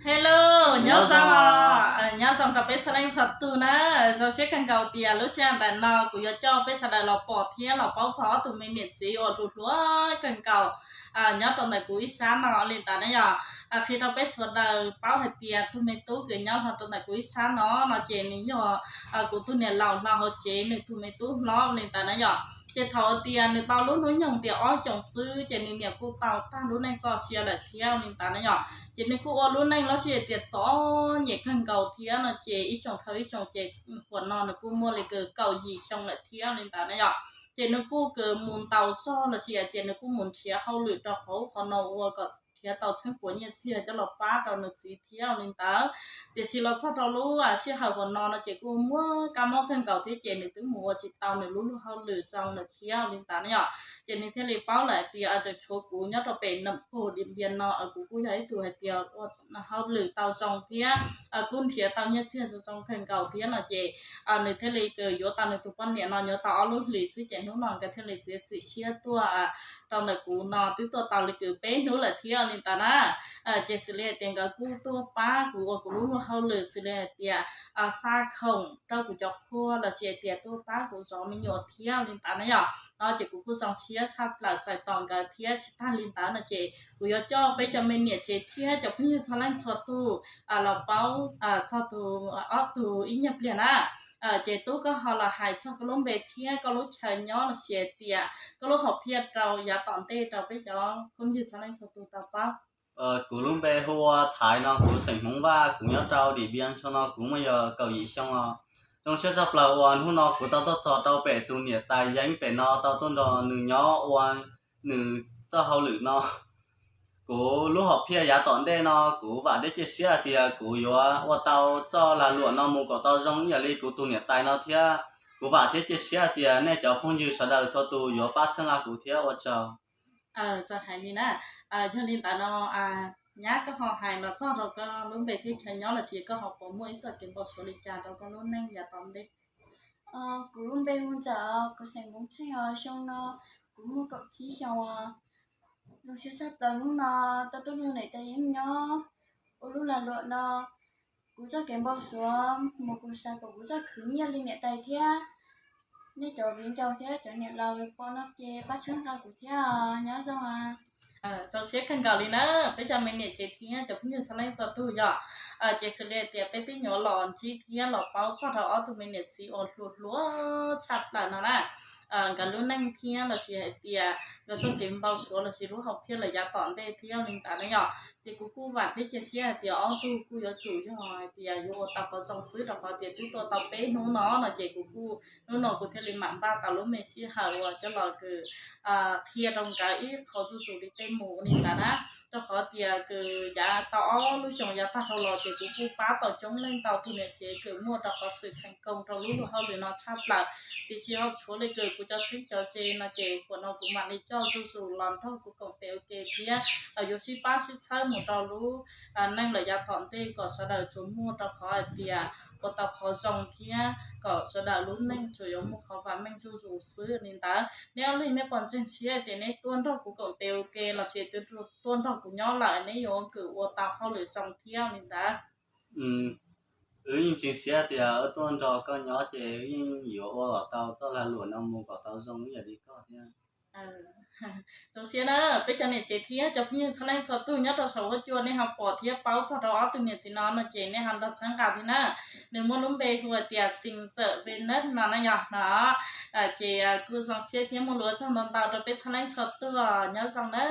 Hello, nyob zoo, nyob zoo rau peb txhua leej txhua tus na. Zoo siab kawg nkaus tias lub sij hawm ntawm no kuv yuav coj peb sawv daws los pom thiab los paub txog ob tug me niam txiv uas hluas hluas kawg nkaus nyob rau ntawm kuv ib sab no li ntawd na yom. Qhia rau peb sawv daws paub hais tias tus me tub kws nyob hlo rau ntawm kuv ib sab no no ces nws yog kuv tus niam laus hlo hauv tsev nws tus me tub hlob li ntawd na yom. Ces thaum tias nws tau lub hnub nyoog tias ob xyoos xwb ces nws niam kuj tau tag lub neej txoj sia lawm thiab li ntawd na yom. Ces nws kuj ua lub neej los sis hais tias txom nyem kawg nkaus thiab no ces ib xyoos dhau ib xyoos ces huam no nws kuj muaj li kws kaum yim xyoo lawm thiab li ntawd na yom. Ces nws kuj kws mus ntaus zog los sis hais tias nws kuj mus nrhiav hauj lwm rau qhov ub qhov no ua kom nrhiav tau txheeb puav nyiaj txiag coj los pab rau nws txiv thiab li ntawd. Tiam sis los txog rau lub sij hawm huam no no ces kuj muaj kab mob kawg nkaus thiab ces nws twb mus ua tsis tau nws lub luag hauj lwm zoo lawm thiab li ntawd na yom. Ces nws thiaj li paub lawm hais tias tseem tshuav kuv nyob rau pem Nam Pug Dim Npias no, kuv kuj yog ib tug hais tias ua hauj lwm tau zoo thiab kuj nrhiav tau nyiaj txiag zoo zoo kawg nkaus thiab no ces nws thiaj li kws yuav tau nws tus poj niam no nyob tau ob lub hlis xwb ces hnub no nkawd thiaj li txiav txim siab tuaj rau ntawm kuv no twb tuaj tau li kws peb hnub lawm thiab li ntawd na. Ces xws li hais tias nkawd kuj tuaj pab kuv ua kuv lub luag hauj lwm xws li hais tias xa khoom rau kuv cov qhua los sis hais tias tuaj pab kuv zov me nyuam thiab li ntawd na yom. No ces kuv kuj zoo siab tshaj plaws txais tos nkawd thiab tsis tag li ntawd no ces kuv yuav coj peb cov me niam tsev thiab cov phooj ywg txhua leej txhua tus los paub txog tus ob tug ib nyuag pliag na. Ces tub koj ho los hais txog koj lub npe thiab koj lub chaw nyob los sis hais tias koj lub hom phiaj rau yav tom ntej rau peb cov phooj ywg txhua leej txhua tus tau paub. Kuv lub npe hu ua Thaiv no, kuv xeem Hmoov Vaj, kuv nyob rau Dim Npias Ntsho no kuv muaj yog kaum yim xyoo os. Zoo siab tshaj plaws uas hnub no kuv tau tuaj txog rau pem tus niam tais Yeeb pem no tau tuaj nrog nws nyob ua nws txoj hauj lwm no. Kuv lub hom phiaj yav tom ntej no kuv vam thiab cia siab hais tias kuv yuav ua tau txoj lag luam no mus kom tau zoo ib yam li kuv tus niam tais no thiab. Kuv vam thiab cia siab hais tias nej cov phooj ywg sawv daws txhua tus yuav pab txhawb nqa kuv thiab ua tsaug. Txawm hais li na, yog li ntawd no nyab koj ho hais los txog rau koj lub npe thiab chaw nyob los sis koj ho puas muaj ib txoj kev npau suav li cas rau koj lub neej yav tom ntej? Kuv lub npe hu Ntxawm, kuv xeem Hmoov Tsheej os, xyoo no kuv muaj kaum tsib xyoo os. Zoo siab tshaj plaws hnub no tau tuaj nrog niam tais Yeeb nyob ua lub lag luam no. Kuv txoj kev npau suav mus kuv xav kom kuv txoj khwv nyiaj li niam tais thiab nej cov viv ncaus thiab cov niam laus pom no ces pab txhawb nqa kuv thiab, nyob zoo. Zoo siab kawg nkaus li na, peb cov me niam tsev thiab cov phooj ywg txhua leej txhua tus yom. Ces xws li hais tias peb twb nyuam los ntsib thiab los paub txog rau ob tug me niam txiv uas hluas hluas tshaj plaws no na. Nkawd lub neej thiab los sis hais tias nkawd txoj kev npau suav los sis lub hom phiaj lawm yav tom ntej thiab li ntawd na yom. Ces kuv kuj vam thiab cia siab hais tias ob tug kuj yuav tsum yog hais tias yuav ua tau qhov zoo xwb rau qhov tias twb tuaj tau peb hnub no no ces kuv kuj hnub no kuv thiaj li mam npaj tau lub me sij hawm uas coj los kws qhia rau nkawd ib qho zuj zus li tej mus li ntawd na. Rau qhov tias kws yav tau ob lub xyoo yav tag dhau los ces kuv kuj pab tau coob leej ntau tus niam tsev kws muaj rau qhov xwm theem koos rau lub luag hauj lwm no tshaj plaws. Tiam sis ho tshuav li kws kuv cov txheeb cov ze no ces huam no kuv mam li coj zuj zus los nrog kuv koom tes ua ke thiab yuav sib pab sib txhawb mus rau lub neej lawm yav tom ntej kom sawv daws tsuas muaj rau qhov hais tias ua tau qhov zoo thiab kom sawv daws lub neej tsuas yuav muaj qhov vam meej zuj zus xwb li ntawd. Neb ob leeg neb puas ntseeg siab tias neb tuaj nrog kuv koom tes ua ke los sis twb tuaj nrog kuv nyob lawm neb yuav kws ua tau hauj lwm zoo thiab li ntawd? Wb yeej ntseeg siab tias wb tuaj nrog koj nyob ces wb yeej yuav ua kom tau txoj lag luam no mus kom tau zoo ib yam li koj thiab. Zoo siab na, peb cov niam tsev thiab cov phooj ywg txhua leej txhua tus nyob rau saum huab cua nej ho pom thiab paub txog rau ob tug niam txiv no no ces nej ho nrog txhawb nqa thiab na. Nws muaj lub npe hu tias Xeem Ntxawm Venus no na yog no. Ces kuj zoo siab thiab muaj lus ua tsaug ntau ntau rau peb txhua leej txhua tus, nyob zoo na.